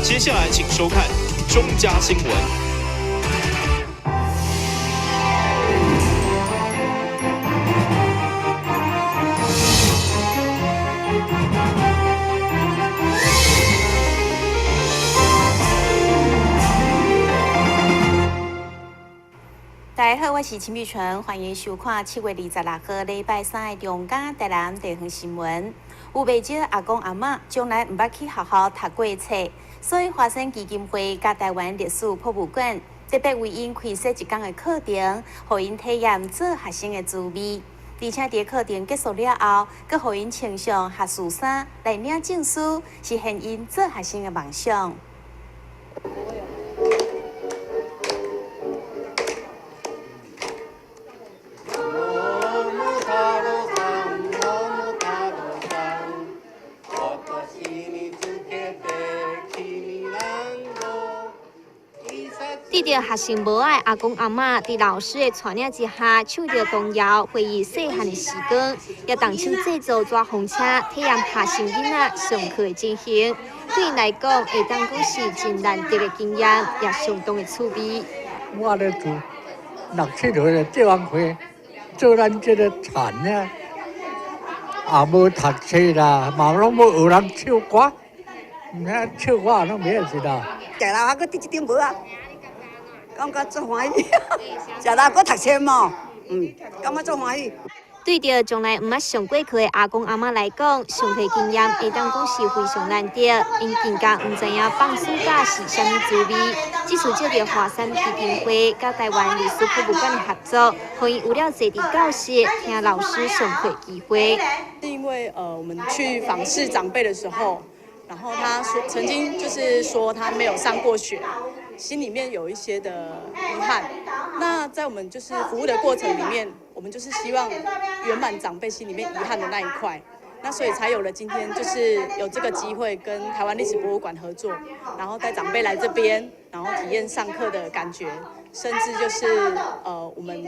接下來請收看中嘉新聞。大家好，我是秦玉純，歡迎收看7月26號禮拜三的中嘉台南地方新聞。有袂少阿公阿嬤從來毋捌去學校讀過冊，所以華山基金會佮台灣歷史博物館特別為𪜶開設一工的課程，予𪜶體驗做學生的滋味。而且佇課程結束了後，閣予𪜶穿上學士衫來領證書，實現𪜶做學生的夢想。對著學生無愛阿公阿嬤，佇老師的帶領之下，唱著童謠，回憶細漢的時光，也動手製作紙風車，體驗學生囡仔上課的情形。對𪜶來講，會當講是真難得的經驗，也相當的趣味。我咧做六七歲就做工課，做咱這個田呢，也無讀冊啦，嘛攏無學人唱歌，毋知唱歌攏袂曉是啦。食老還閣佇這頂帽仔，感覺足歡喜。食老閣讀冊嘛，感覺足歡喜。對著從來毋捌上過課的阿公阿嬤來講，上課經驗會當講是非常難得，𪜶更加毋知影放暑假是啥物滋味。這次借著華山基金會佮台灣歷史博物館的合作，予𪜶有了坐佇教室聽老師上課機會。是因為我們去訪視長輩的時候，然後他說曾經就是說他沒有上過學，心裡面有一些的遺憾。那在我們就是服務的過程裡面，我們就是希望圓滿長輩心裡面遺憾的那一塊。那所以才有了今天，就是有這個機會跟台灣歷史博物館合作，然後帶長輩來這邊，然後體驗上課的感覺，甚至就是我們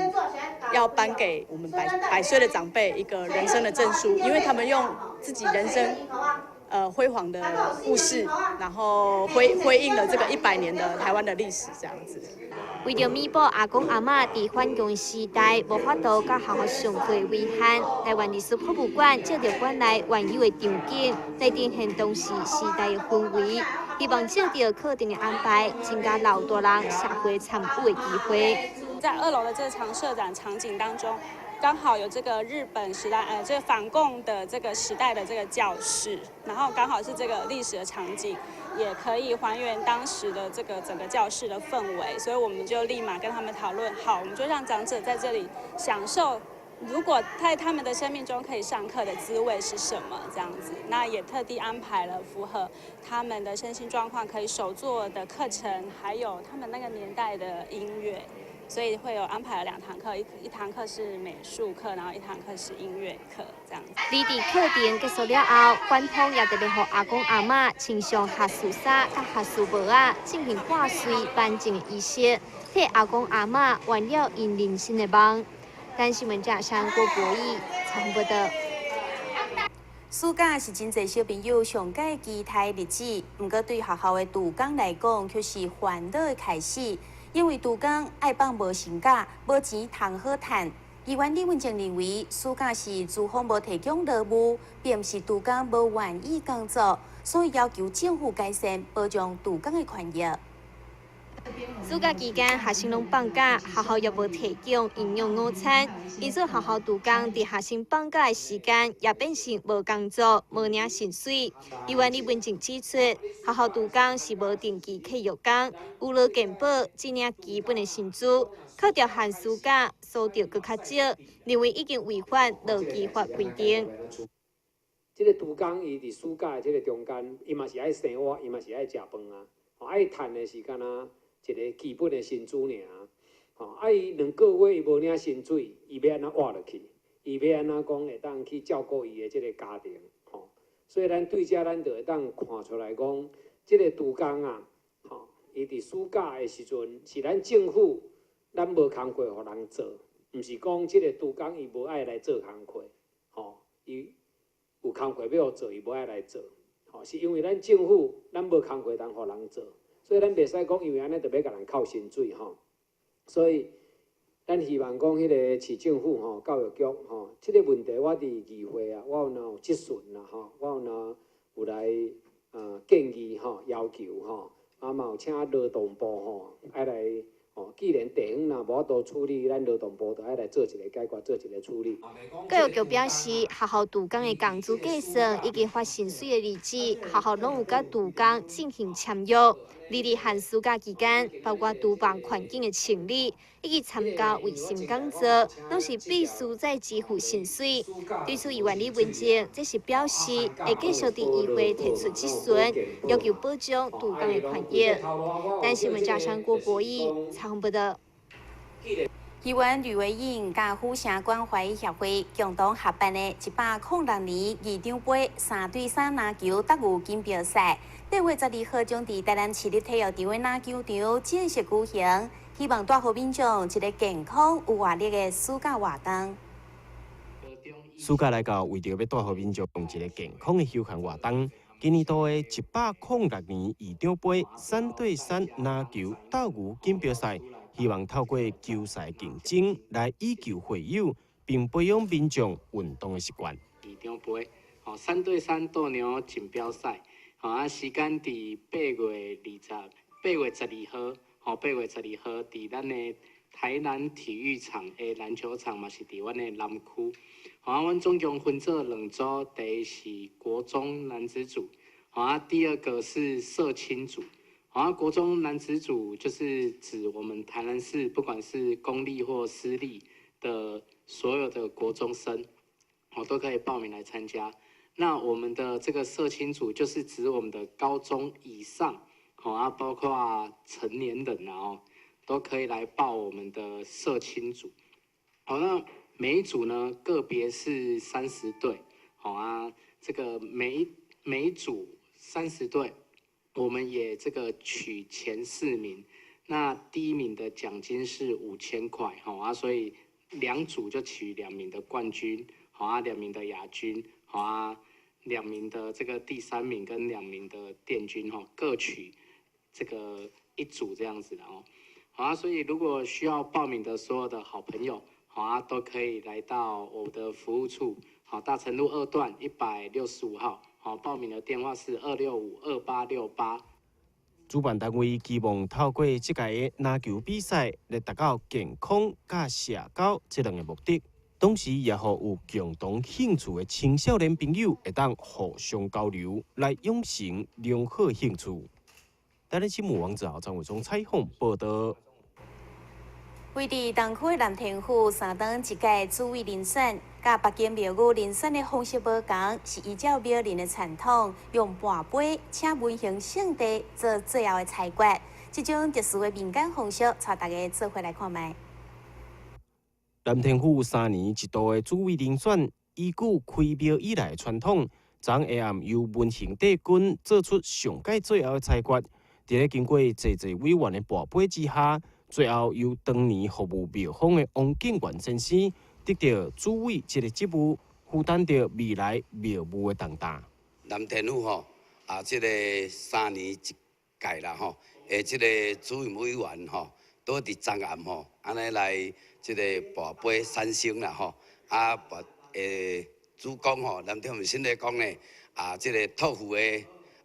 要頒給我們百歲的長輩一個人生的證書，因為他們用自己人生輝煌的故事，然後輝映了這個100年的台灣的歷史，這樣子。為著彌補阿公阿嬤佇反共時代無法度佮學校上課的遺憾，台灣歷史博物館借著館內原有的場景，來呈現當時時代的氛圍，希望藉著課程的安排，增加老大人社會參與的機會。在二樓的這場設展場景當中，剛好有這個日本時代，這個反共的這個時代的這個教室，然後剛好是這個歷史的場景，也可以還原當時的這個整個教室的氛圍，所以我們就立馬跟他們討論，好，我們就讓長者在這裡享受，如果在他們的生命中可以上課的滋味是什麼，這樣子，那也特地安排了符合他們的身心狀況可以手作的課程，還有他們那個年代的音樂。所以會有安排了兩堂課，一堂課是美術課，然後一堂課是音樂課，這樣子。而佇課程結束了後，館方也特別予阿公阿嬤穿上學士衫佮學士帽仔，進行掛穗頒證的儀式，替阿公阿嬤圓了𪜶人生的夢。台新聞記者郭博義採訪報道。暑假是真濟小朋友上蓋期待的日子，毋過對學校的督工來講，卻是煩惱的開始。因為督工愛放無薪假，無錢通好趁。議員李文靜認為，暑假時資方無提供勞務，並毋是督工無願意工作，所以要求政府改善保障督工的權益。暑假期間，學生攏放假，學校也無提供營養午餐，因此學校督工佇學生放假的時間也變成無工作、無領薪水。議員李文靜指出，學校督工是無定期契約工，有勞健保，只領基本的薪資，扣掉寒暑假，所得閣較少，認為已經違反勞基法規定。這個督工伊佇暑假的這個中間，伊嘛是愛生活，伊嘛是愛食飯啊，愛趁的是敢若一個基本的薪資爾，吼，啊伊2個月伊無領薪水，伊欲按怎活落去？伊欲按怎講會當去照顧伊的這個家庭？吼，所以咱對這咱就會當看出來講，這個督工啊，吼，伊佇暑假的時陣是咱政府咱無工課予人做，毋是講這個督工伊無愛來做工課，吼，伊有工課欲予做，伊無愛來做。吼，是因為咱政府咱無工課通予人做，所以咱袂使講因為按呢就欲共人扣薪水吼。所以咱希望講彼个市政府吼、教育局吼，這个問題我佇議會啊，我有若有質詢啦吼，我有若有來建議吼、要求吼，啊嘛有請勞動部吼愛來。既然地方若無法度處理，咱勞動部就愛來做一个解決，做一个處理。教育局表示，學校督工的工資計算以及發薪水的日子，學校攏有佮督工進行簽約。而佇寒暑假期間，包括廚房環境的清理以及參加衛生工作，攏是必須再支付薪水。對此，議員李文靜這是表示會繼續佇議會提出質詢，要求保障督工的權益。台新聞加上郭博義採訪報道。議員呂維穎佮府城關懷協會共同合辦的106年議長盃3對3籃球鬥牛錦標賽，8月12號將佇台南市立體育場的籃球場正式舉行，希望帶予民眾一个健康有活力的暑假活動。暑假來到，為著欲帶予民眾一个健康的休閒活動，今年度的106年議長盃3對3籃球鬥牛錦標賽。希望透過球賽競爭來以球會友，並培養民眾運動的習慣。議長盃，吼3對3鬥牛錦標賽，吼啊時間佇8月12號，吼8月12號佇咱的台南體育場的籃球場嘛是佇阮的南區。吼啊，阮總共分做兩組，第一是國中男子組，吼啊第二個是社青組。好，國中男子組就是指我們台南市不管是公立或私立的所有的國中生，哦都可以報名來參加。那我們的這個社青組就是指我們的高中以上，好啊，包括成年人啊，都可以來報我們的社青組。好，那每一組呢，個別是30隊，好啊，這個每組30隊。我們也這個取前四名，那第一名的獎金是5000塊，好啊，所以兩組就取2名的冠軍，好啊，2名的亞軍，好啊，2名的這個第三名跟2名的殿軍，哈，各取這個一組這樣子的哦，好啊，所以如果需要報名的所有的好朋友，好啊，都可以來到我的服務處，好，大成路2段165號。好，報名的電話是2652868。主辦單位期望透過這屆的籃球比賽，來達到健康佮社交這兩个目的，同時也予有共同興趣的青少年朋友會當互相交流，來養成良好興趣。台南新聞王子豪、張偉忠採訪報道。位佇東區南天府三頓一屆主委遴選，佮北京廟宇遴選的方式無仝，是依照廟林的傳統，用跋杯請文行聖地做最後的裁決。這種特殊的民間方式，帶大家做伙來看覓。南天府3年一度的主委遴選，依據開廟以來的傳統，昨下暗由文行帝君做出上屆最後的裁決。佇咧經過濟濟委員的跋杯之下，最後由當年服務廟方的王景元先生得著主委這个職務，負擔著未來廟務的重擔。南天府吼啊，這个3年一屆啦吼，這个主任委員吼，都佇昨暗吼，按呢來這个跋杯產生啦吼，啊，跋主公吼，南天府新的講呢，啊，這个托付的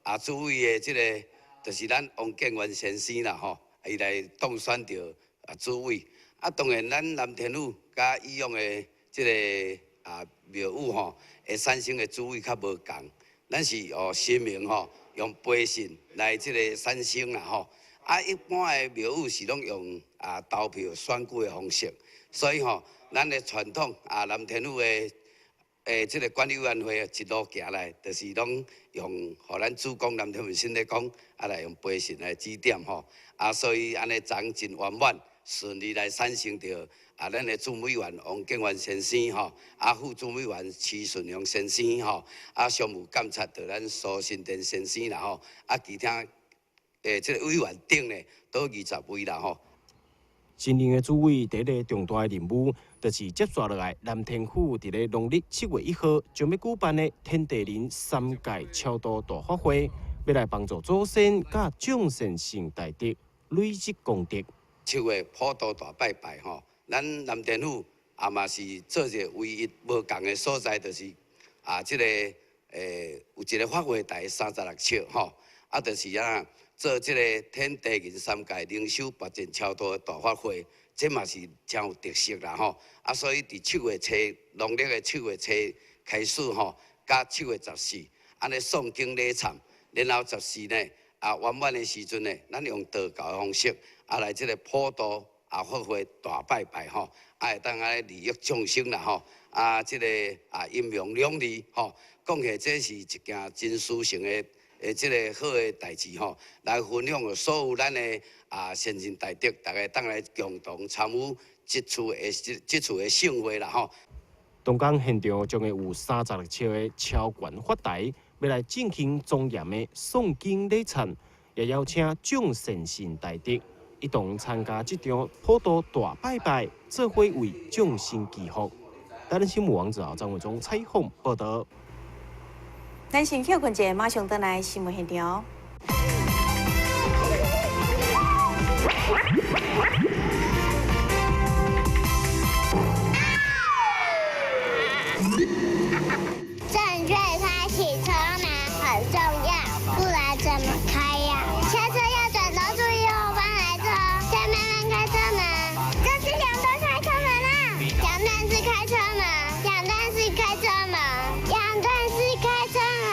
啊，主委的這个，就是咱王建元先生啦吼。伊來當選著啊主委，啊當然咱南天府佮以往的這个啊廟宇吼，會產生的主委較無仝，咱是哦神明吼用杯信來這个產生啦吼，啊一般的廟宇是攏用啊投票選舉的方式，所以吼咱的傳統啊南天府的這个管理委員會一路行來，就是攏用，予咱主公南天門神咧講，啊來用杯信來指點吼，啊所以按呢昨真圓滿順利來產生著啊咱的主委員王建元先生吼，啊副主委員徐順良先生吼，啊常務監察著咱蘇新田先生啦吼，啊其他這个委員等呢，都20位啦吼。新任的主委第一个重大的任務，就是接紲落來，南天府佇咧農曆7月1號將欲舉辦的天地人三界超度大法會，欲來幫助祖先佮眾善神大德累積功德。7月普渡大拜拜吼，咱南天府也嘛是做一个唯一無仝的所在，就是啊，這个有一個法會台36尺吼，啊，就是啊做這个天地人三界靈修拔盡超度的大法會。這嘛是誠有特色啦吼，啊，所以佇7月初，農曆的7月初開始吼，到7月14，按呢誦經禮懺，然後14呢，啊圓滿的時陣呢，咱用道教的方式，啊來這个普渡啊法會大拜拜吼，啊會當按呢利益眾生啦吼，啊這个啊陰陽兩利吼，講起這是一件真殊勝的。這个好的代誌吼，來分享予所有咱的啊先進大德，大家當來共同參與這次的盛會啦吼。當天現場將會有36尺的超懸法台，欲來進行莊嚴的誦經禮懺，也邀請眾善神大德一同參加這場普渡大拜拜，做伙為眾生祈福。台南新聞王子豪、張偉忠採訪報導。咱先歇睏一下，馬上轉來新聞現場。正確開啟車門很重要，不然怎麼開呀？下車要轉頭注意後方來車，再慢慢開車門。這是兩段開車門啦，兩段式開車門，兩段式開車門，兩段式開車門，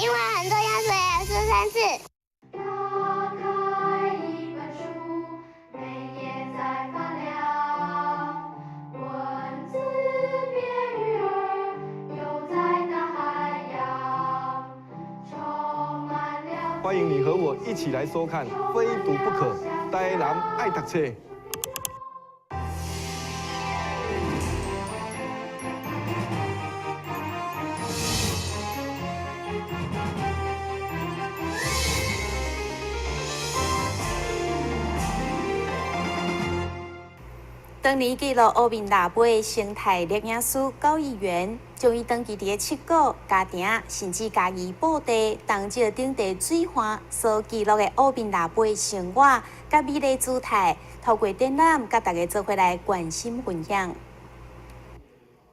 因為很重要，所以要說三次。打開一本書，每頁在發亮，文字變魚兒，游在大海洋，充滿了。歡迎你和我一起來收看《非讀不可》，台南愛讀冊。當年記錄烏面蜊皮生態攝影師高議員，將伊長期佇咧七股、嘉定，甚至嘉義布袋、東石等地水岸所記錄的烏面蜊皮生活，佮美麗姿態，透過展覽，佮大家做伙來關心分享。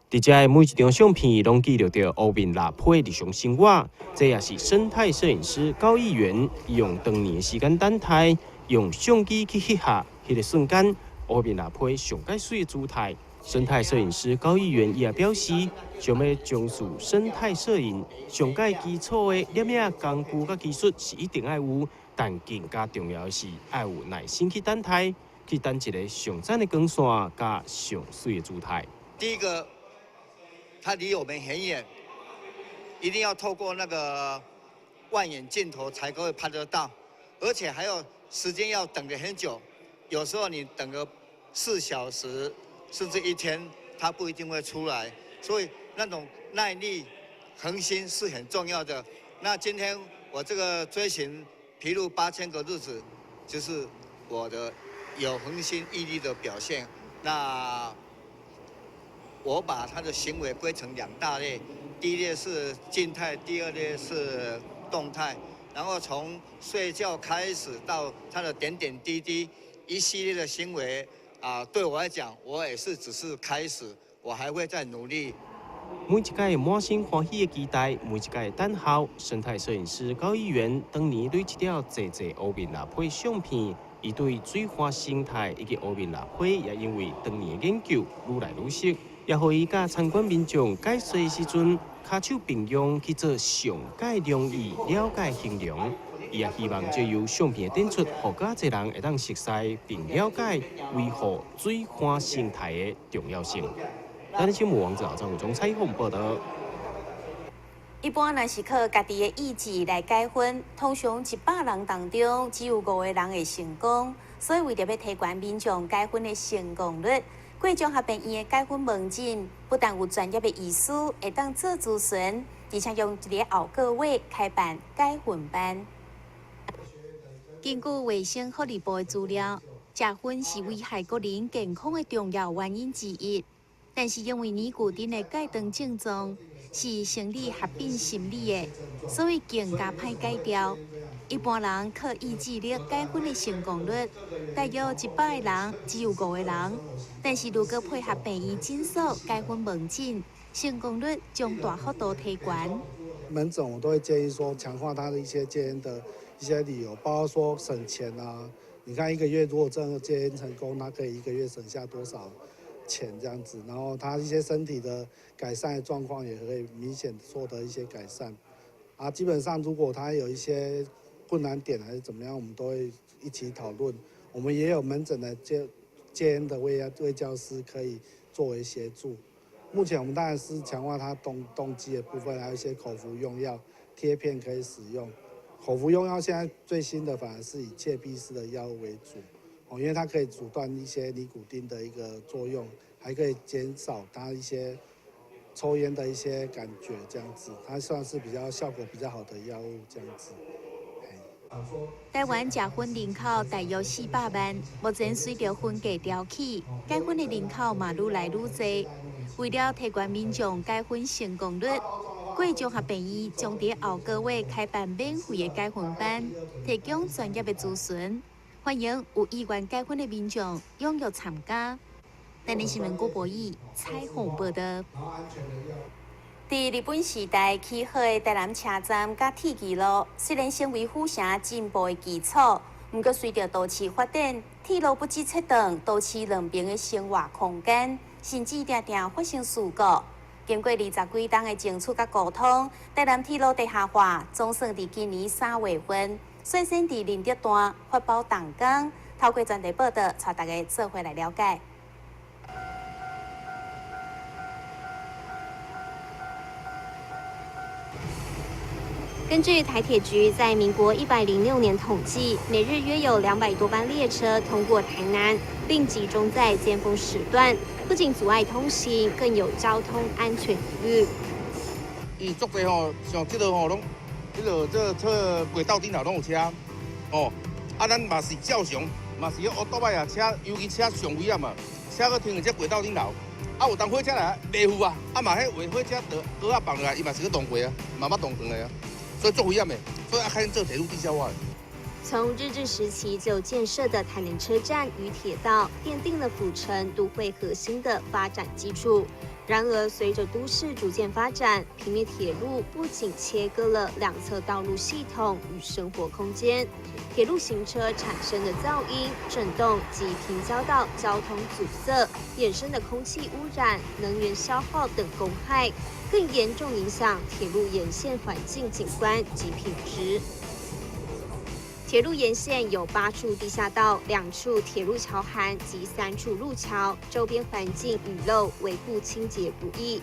佇遮的每一張相片，攏記錄著烏面蜊皮日常生活。這也是生態攝影師高議員用長年的時間等待，用相機去翕下彼個瞬間。烏面蜊皮上蓋媠的姿態。生態攝影師高議員伊也表示，想欲從事生態攝影，上蓋基礎的攝影工具佮技術是一定愛有，但更加重要的是愛有耐心去等待，去等一个上讚的光線佮上媠的姿態。第一個，它離我們很遠，一定要透過那個望遠鏡頭才可以拍得到，而且還要時間要等得很久。有時候你等個4小時甚至一天，它不一定會出來，所以那種耐力、恆心是很重要的。那今天我這個追尋琵鷺8000個日子，就是我的有恆心毅力的表現。那我把他的行為歸成2大類，第一類是靜態，第二類是動態。然後從睡覺開始到他的點點滴滴。一系列的行為啊，對我來講，我也是只是開始，我還會再努力。每一屆滿心歡喜的期待，每一屆等候，生態攝影師高議員當年累積了濟濟烏面蜊皮相片，伊對水岸生態以及烏面蜊皮也因為當年的研究愈來愈熟，也予伊佮參觀民眾解說的時陣，跤手並用去做上蓋容易了解形容。伊也希望藉由相片的展出，予較濟人會當熟悉並了解維護水岸生態的重要性。台南新聞王子豪、張偉忠採訪報導。一般若是靠家己的意志來解薰，通常100人當中只有5個人會成功。所以為著欲提懸民眾解薰的成功率，貴綜合病院的解薰門診不但有專業的醫師會當做諮詢，而且用一个後個月開辦解薰班。根據衛生福利部的資料，食薰是危害國人健康的重要原因之一。但是因為尼古丁的戒斷症狀是生理合併心理的，所以更加歹戒掉。一般人靠意志力戒煙的成功率，大約100個人只有5個人。但是如果配合病院診所戒煙門診，成功率將大幅度提懸。門診我都會建議說，強化他的一些戒煙的一些理由，包括說省錢啊。你看一個月如果真的戒煙成功，他可以一個月省下多少錢這樣子，然後他一些身體的改善的狀況也可以明顯獲得一些改善。啊，基本上如果他有一些困難點還是怎麼樣，我們都會一起討論。我們也有門診的戒煙的衛教師可以作為協助。目前我們當然是強化他動機的部分，還有一些口服用藥、貼片可以使用。口服用藥現在最新的反而是以戒避式的藥物為主，哦，因為它可以阻斷一些尼古丁的一個作用，還可以減少它一些抽菸的一些感覺，這樣子，它算是比較效果比較好的藥物，這樣子。台灣食薰人口大約400萬，目前隨著薰價調起，戒薰的人口嘛愈來愈濟。為了提懸民眾戒薰成功率，貴綜合病院將佇後個月開辦免費的戒薰班，提供專業的諮詢，歡迎有意願戒薰的民眾踴躍參加。台南新聞郭博義採訪報導。佇日本時代起好的台南車站佮鐵枝路，雖然成為府城進步的基礎，毋過隨著都市發展，鐵路不止切斷都市兩邊的生活空間，甚至定定發生事故。經過20幾冬的爭取佮溝通，台南鐵路地下化總算佇今年3月份，率先佇仁德段發包動工。透過專題報導，帶大家做伙來了解。根據台鐵局在民國106年統計，每日約有200多班列車通過台南，並集中在尖峰時段，不僅阻礙通行，更有交通安全疑慮。伊足濟吼，像這個吼，攏，這個這軌道頂頭攏有車，哦，啊，咱嘛是照常，嘛是烏多擺啊車，尤其車上危險嘛，車閣停佇這軌道頂頭，啊，有當火車來袂赴啊，啊嘛，彼有的火車就高壓放落來，伊嘛是去撞過啊，嘛捌撞斷來啊。所以足危險的，所以啊，開始做鐵路地下化。從日治時期就建設的台南車站與鐵道，奠定了府城都會核心的發展基礎。然而，隨着都市逐漸發展，平面鐵路不僅切割了兩側道路系統與生活空間，鐵路行車產生的噪音、震動及平交道交通阻塞衍生的空氣污染、能源消耗等公害，更嚴重影響鐵路沿線環境景觀及品質。鐵路沿線有8處地下道、2處鐵路橋涵及3處路橋，周邊環境雨漏，維護清潔不易。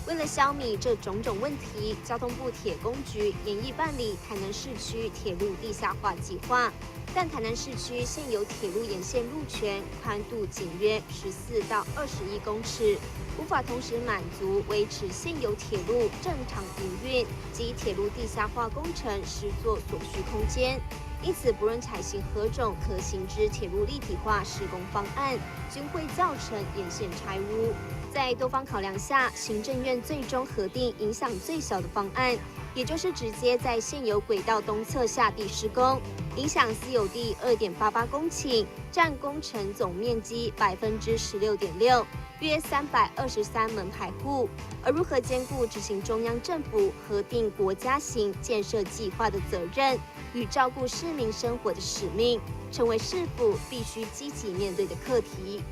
為了消弭這種種問題，交通部鐵工局研議辦理台南市區鐵路地下化計劃。但台南市區現有鐵路沿線路權寬度僅約14到21公尺，無法同時滿足維持現有鐵路正常營運及鐵路地下化工程施作所需空間。因此，不論採行何種可行之鐵路立體化施工方案，均會造成沿線拆屋。在多方考量下，行政院最終核定影響最小的方案，也就是直接在現有軌道東側下地施工，影響私有地2.88公頃，佔工程總面積16.6%，約323門牌戶。而如何兼顧執行中央政府核定國家型建設計劃的責任，與照顧市民生活的使命，成為市府必須積極面對的課題。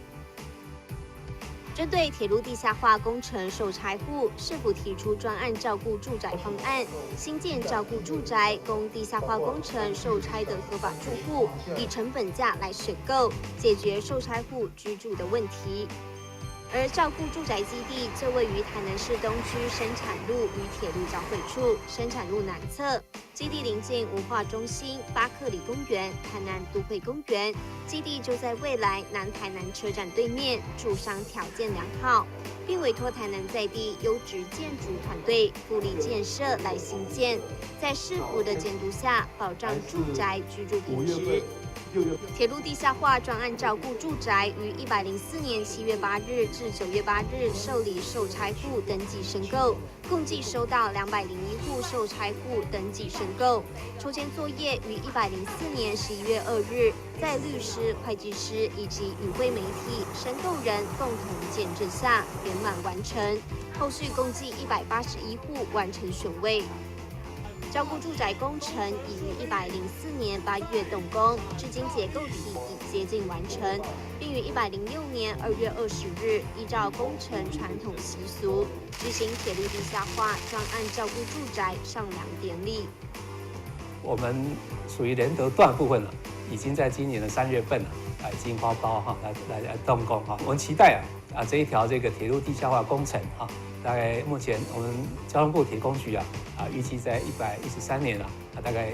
針對鐵路地下化工程受拆戶，市府提出專案照顧住宅方案，新建照顧住宅供地下化工程受拆的合法住戶，以成本價來選購，解決受拆戶居住的問題。而照顧住宅基地就位於台南市東區生產路與鐵路交匯處，生產路南側。基地鄰近文化中心、巴克里公園、台南都會公園。基地就在未來南台南車站對面，住商條件良好，並委託台南在地優質建築團隊富力建設來興建，在市府的監督下，保障住宅居住品質。鐵路地下化專案照顧住宅於104年7月8日至9月8日受理受拆戶登記申購，共計收到201戶受拆戶登記申購。抽籤作業於104年11月2日，在律師、會計師以及與會媒體、申購人共同見證下圓滿完成。後續共計181戶完成選位。照顧住宅工程已於104年8月動工，至今結構體已接近完成，並於106年2月20日依照工程傳統習俗舉行鐵路地下化專案照顧住宅上梁典禮。我們屬於仁德段部分了，已經在今年的3月份了，已經發包哈，來動工哈。我們期待啊這一條這個鐵路地下化工程哈。大概目前我們交通部鐵工局啊，預計在113年啊，大概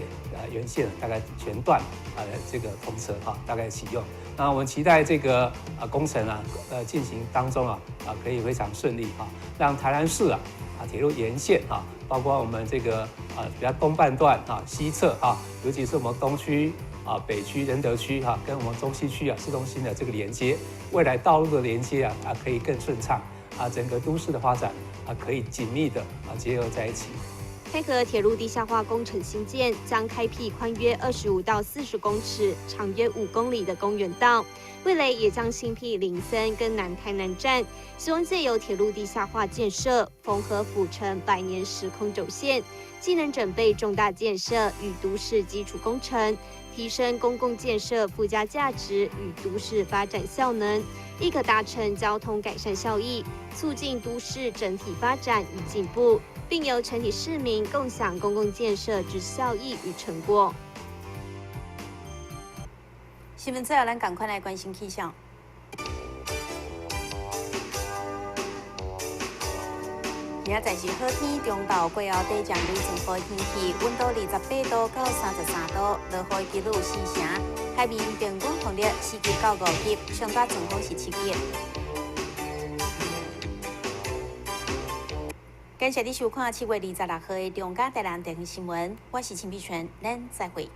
沿線大概全段啊這個通車哈，大概啟用。那我們期待這個工程啊進行當中啊可以非常順利哈，讓台南市啊鐵路沿線啊，包括我們這個比較東半段啊西側啊，尤其是我們東區啊北區仁德區哈，跟我們中西區啊市中心的這個連接，未來道路的連接啊可以更順暢。啊，整個都市的發展啊，可以緊密的結合在一起。配合鐵路地下化工程興建，將開闢寬約25到40公尺、長約5公里的公園道。未來也將新闢林森跟南台南站，希望借由鐵路地下化建設，縫合府城百年時空軸線，既能準備重大建設與都市基礎工程，提升公共建設附加價值與都市發展效能，亦可達成交通改善效益，促進都市整體發展與進步，並由全體市民共享公共建設之效益與成果。新聞最後，咱趕快來關心氣象。今仔載是好天，中晝過後短暫雷陣雨天氣，溫度28度到33度，落雨幾率4成。海面平均風力4級到5級，上大陣風是7級。感謝你收看7月26號的中嘉台南地方新聞，我是陳碧泉，咱再會。